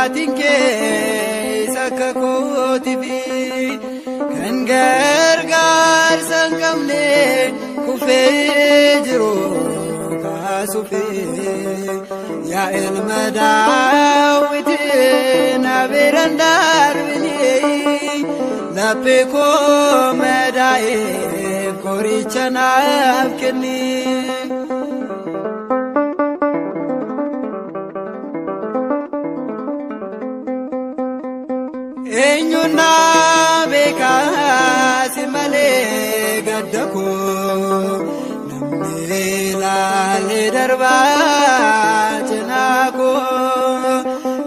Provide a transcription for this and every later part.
Dhufaatiin kee isa akka kootiifi kan gargaarsa hin qabne kufee jiru kaasuufi. Yaa ilma Daawiti, na bira hin darbini, laphee koo madaa'eef qoricha naaf kenni. Eenyuun na beekaa si malee gadda koo? Namni ilaalee darbaa cinaa koo,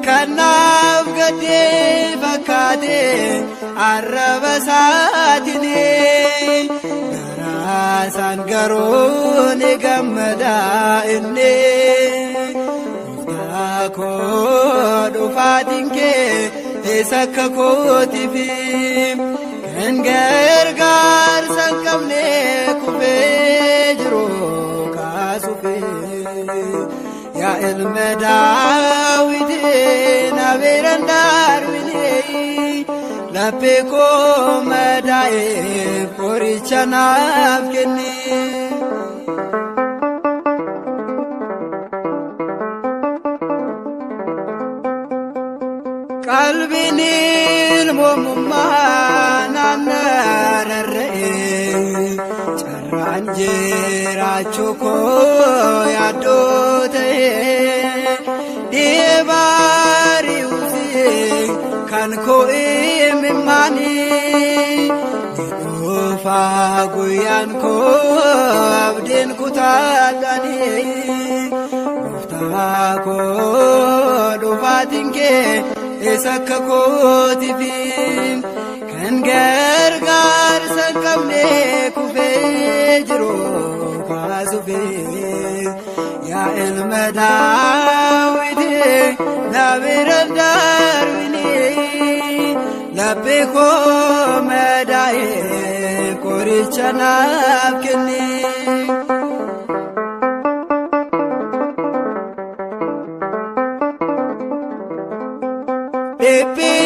kanaaf gaddee fakkaate arraba isaatiin, garaa isaan garuu ni gammada inni. Gooftaa koo, dhufaatiin kee isa akka kootiifi kan gargaarsa hin qabne kufee jiru kaasuufi. Yaa ilma Daawiti, na bira hin darbini, laphee koo madaa'eef qoricha naaf kenni. Qalbiin ilmoomummaa naannarra'e, carraan jiraachuu koo yaaddoo ta'e, dhibaari'uusi kan koo imimmaanii, ni dhufaa guyyaan koo abdiin kutaadhaanii. Gooftaa koo, dhufaatiin kee isa akka kootiifi kan gargaarsa hin qabne kufee jiru kaasuufi. Yaa ilma Daawiti, na bira hin darbini, laphee koo madaa'e qoricha naaf kenni.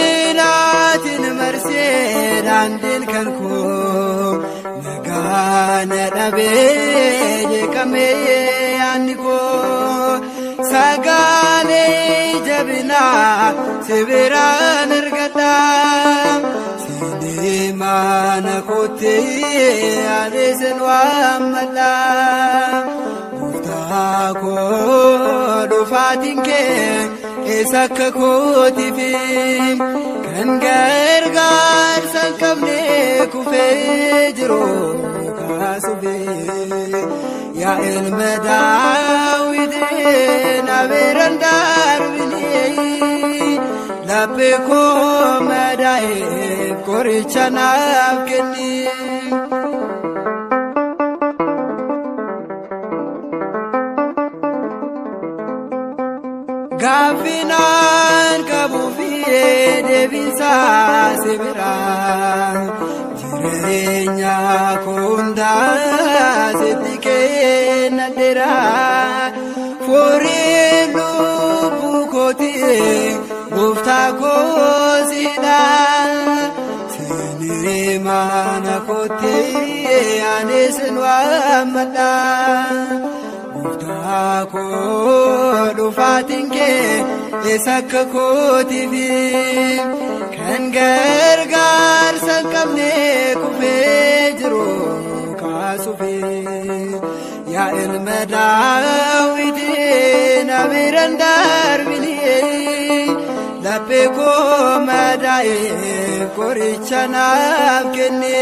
Dhiphinaatiin marsee daandiin kan koo, nagaa na dhabee jeeqamee yaadni koo, sagalee jabinaa si biraan argadha. Siinii mana kootti ani sin waammadha. Gooftaa koo, dhufaatiin kee isa akka kootiifi kan gargaarsa hin qabne kufee jiru kaasuufi. Yaa ilma Daawiti, na bira hin darbini, laphee koo madaa'eef qoricha naaf kenni. Gaaffinaan qabuu fi deebiinsaa si biraa, jireenya koo hundaa sitti kennadheera. Furiin lubbuu kootii gooftaa koo sidha. Seenee mana kootti ani sin waammadha. Gooftaa koo, dhufaatiin kee isa akka kootiifi kan gargaarsa hin qabne kufee jiru kaasuufi. Yaa ilma Daawiti, na bira hin darbini, laphee koo madaa'eef qoricha naaf kenni.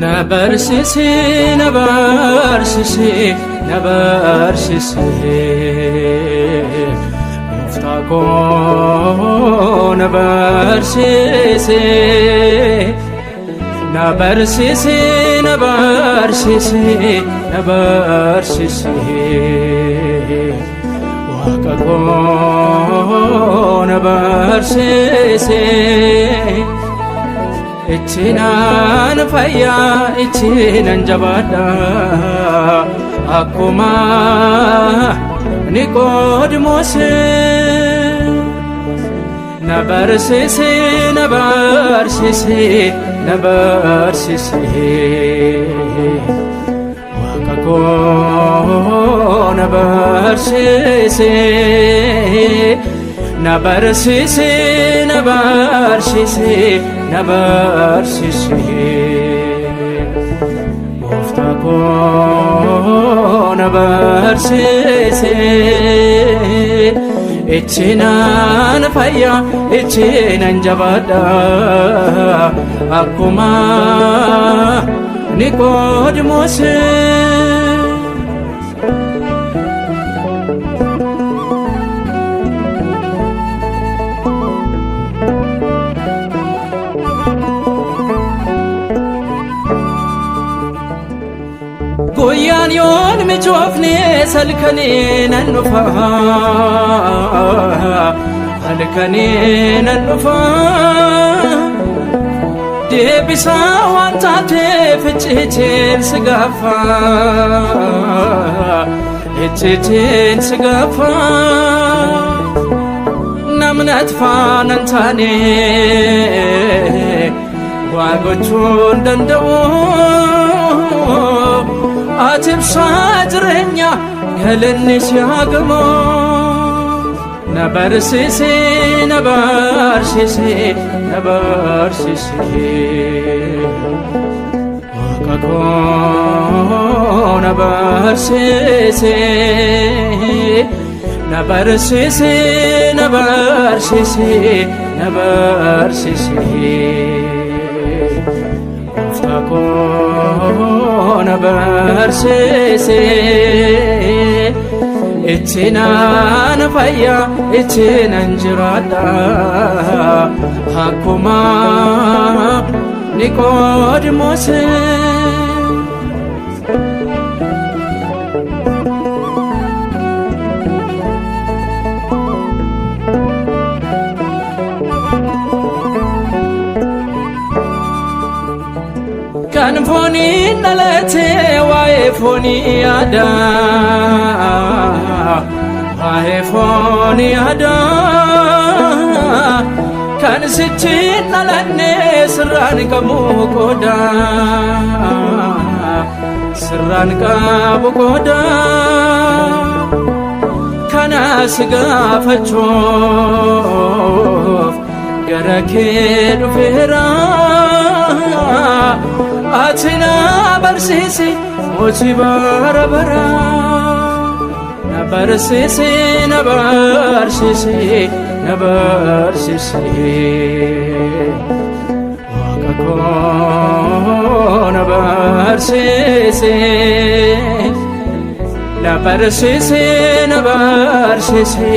Na barsiisi, na barsiisi, na barsiise. Gooftaa koo na barsiise. Na barsiise, na barsiise, na barsiise. Waaqa koo na barsiise. Ittiinaan fayyaa, ittiinan jabaadha, akkuma Niqoodimoos. Na barsiise, na barsiise, na barsiise. Waaqa koo na barsiise. Na barsiise, na barsiise, na barsiise. Gooftaa koo na barsiise. Ittiinaan fayyaa, ittiinan jabaadha, akkuma Niqoodimoos. Guyyaan yoon mijoofne salkanii nan dhufa, halkanii nan dhufa. Deebisaa waan taateef icciitiin si gaafa, icciitiin si gaafa. Namni faana hin taane waa gochuu hin danda'u. Ati ibsaa jireenya, galanni si haa gamu. Na barsiise, na barsiise, na barsiise. Waaqa koo na barsiise. Na barsiise, na barsiise, na barsiise. Gooftaa koo na barsiise. Ittiinaan fayyaa, ittiinan jiraadha, akkuma Niqoodimoos. Kan fooniin dhalate waa'ee foonii yaada. Waa'ee foonii yaada. Kan sichiin dhalanne sirraan qabu qooda. Sirraan qabu qooda. Kanas gaafachuuf gara kee dhufeera. Ati na barsiisi, mootii bara bara. Na barsiisi, na barsiisi, na barsiisi. Waaqa koo na barsiisi. Na barsiisi, na barsiisi,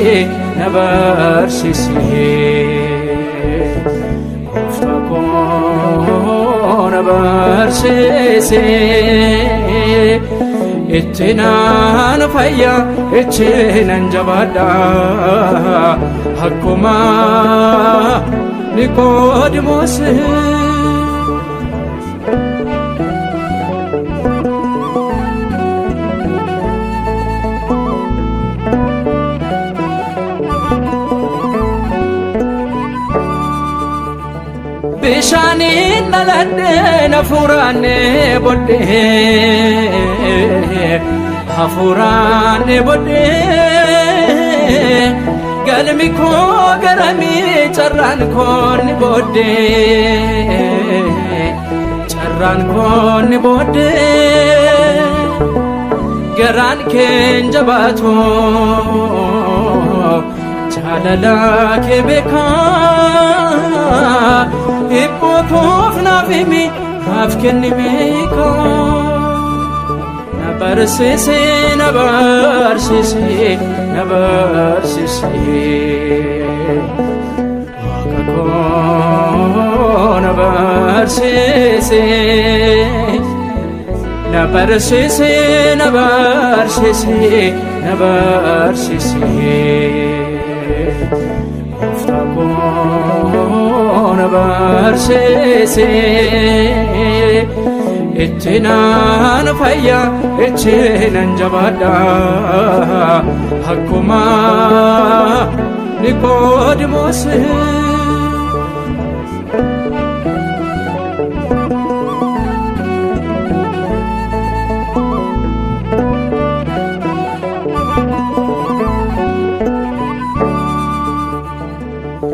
na barsiisi. Gooftaa koo na barsiisi. Ittiinaan fayyaa, ittiinan jabaadha, akkuma Niqoodimoos. Bishaaniin dhaladhee hafuuraan bodhee, hafuuraan bodhee, galmi koo garamii, carraan koo ni booddee, carraan koo ni booddee. Garaan keen jabaatu jaalala kee beekaa, hibboo koof naaf himi, naaf kenni beekaa. Na Barsiisi na barsiisi na barsiisi Waaqa koo na barsiisi na barsiisi na barsiisi na barsiisi Gooftaa koo na barsiisi itti naan fayya itti nan jabaadha akkuma Niqoodimoos.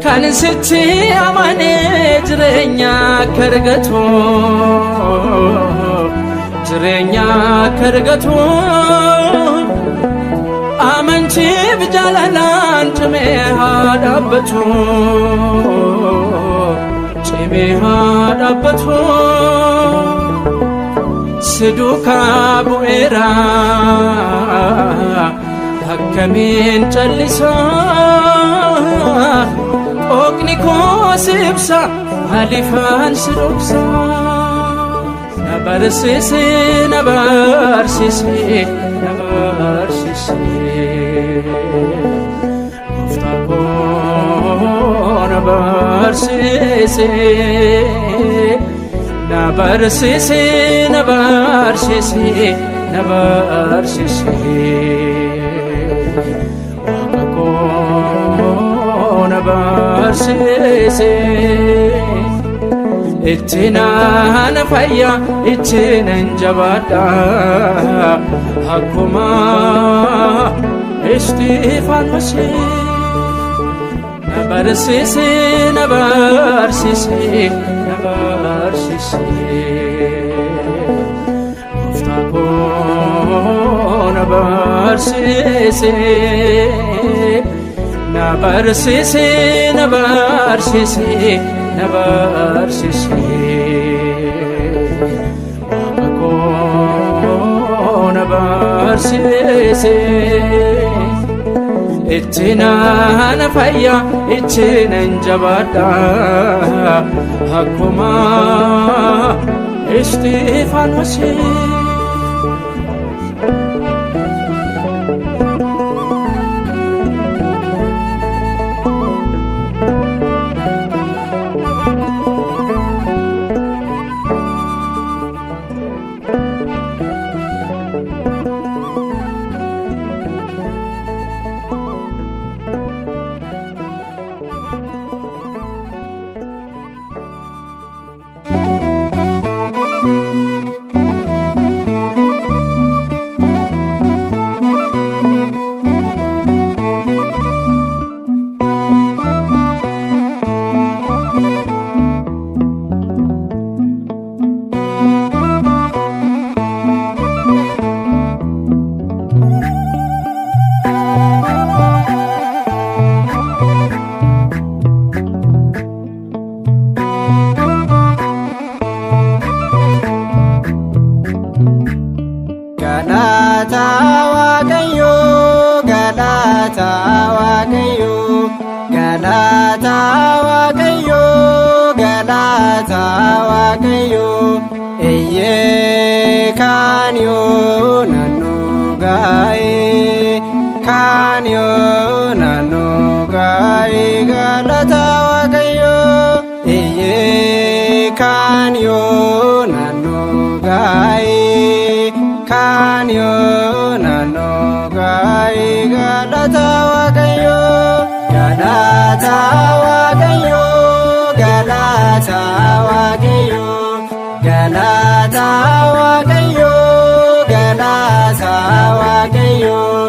Kan sitti amanee jireenya akka argatu jireenya akka argatu amantiif jaalalaan cimee haa dhaabbatu cimee haa dhaabbatu si duukaa bu'eera akkamiin callisaa Qooqni koo si ibsa maaliifaan si dhoksa na barsiisi na barsiisi na barsiisi Gooftaa koo na barsiisi na barsiisi na barsiisi na barsiisi Waaqa koo na barsiisi itti naan fayya itti nan jabaadha akkuma Isxifaanos na barsiisi na barsiisi na barsiisi Gooftaa koo na barsiisi na barsiisi na barsiisi na barsiisi Waaqa koo na barsiisi itti naan fayya itti nan jabaadha akkuma Isxifaanos. Galata Waaqayyoo, galata Waaqayyoo, galata Waaqayyoo, galata Waaqayyoo. Eeyyee kaan yoo naannoo gaa'ee, kaan yoo naannoo gaa'ee galata Waaqayyoo. Eeyyee kaan yoo naannoo gaa'ee. Kaan yoo naannoo gaa'ee galata Waaqayyoo. Galata Waaqayyoo, galata Waaqayyoo, galata Waaqayyoo, galata Waaqayyoo.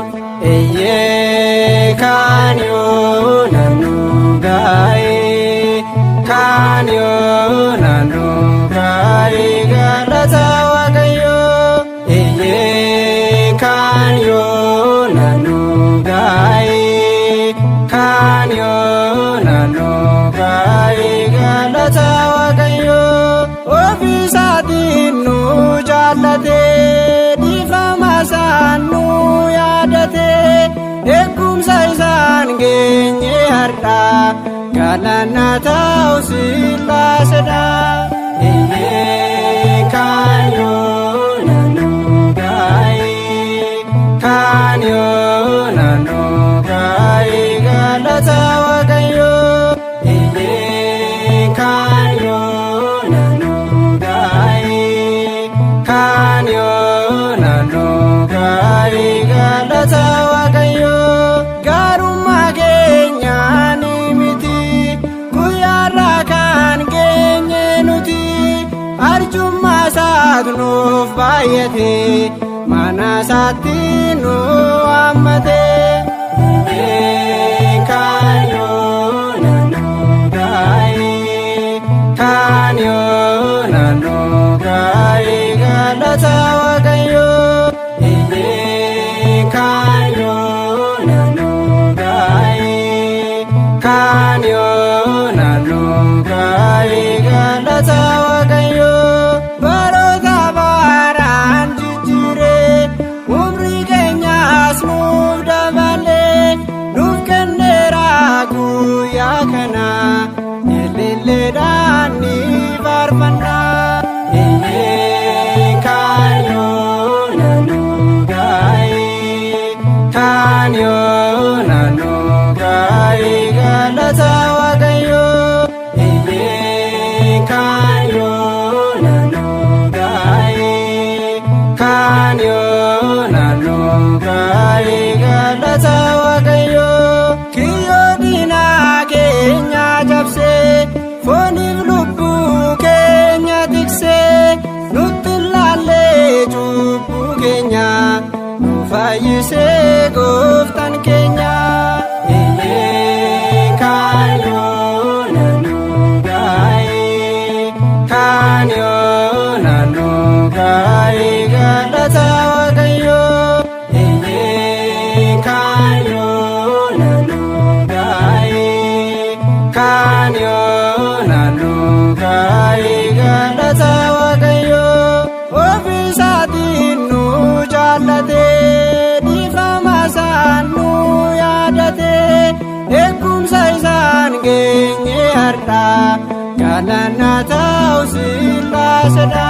Eeyyee kaan yoo naannoo gaa'ee, kaan yoo naannoo gaa'ee galata Waaqayyoo. Eeyyee kaan yoo naannoo gaa'ee, kaan yoo naannoo gaa'ee galata Waaqayyoo. Ofiisaatiin nu jaallatee dhiifama Geenye har'aa galanna ta'u Sillaaseedha. Iyyee kan yoona nu gaa'ee kan yoona nu gaa'ee galata Waaqayyoo. Iyyee kan yoona nu gaa'ee kan yoona nu gaa'ee galata Waaqayyoo. Gaarummaa keenyaan miti, guyyaarraa kan geenye nuti, arjummaa isaatu nuuf baay'ate, mana isaatti nu waammate. Kan yoona nu gaa'ee kan yoona nu gaa'ee galata Waaqayyoo. Kan yoona nu gaa'ee kan yoona nu gaa'ee galata Waaqayyoo. Baroota baraan jijjiiree umrii keenyaas nuuf dabalee nuuf kenneera guyyaa kana, ililleedhaan ni faarfanna. Kan yoona nu gaa'ee kan yoona nu gaa'ee galata Waaqayyoo. Kan yoona nu gaa'ee kan yoona nu gaa'ee galata Waaqayyoo. Kiyyoo diinaa keenya cabsee fooniif lubbuu keenya tiksee nutti ilaallee cubbuu keenya nu fayyisee gooftaan keenya. Kan yoona nu gaa'ee kan yoona nu gaa'ee galata Waaqayyoo. Kan yoona nu gaa'ee kan yoona nu gaa'ee galata Waaqayyoo. Ofiisaatiin nu jaallate, dhiifama isaan nu yaadate, eegumsa isaan geenye har'aa galanna ta'u Sillaaseedha.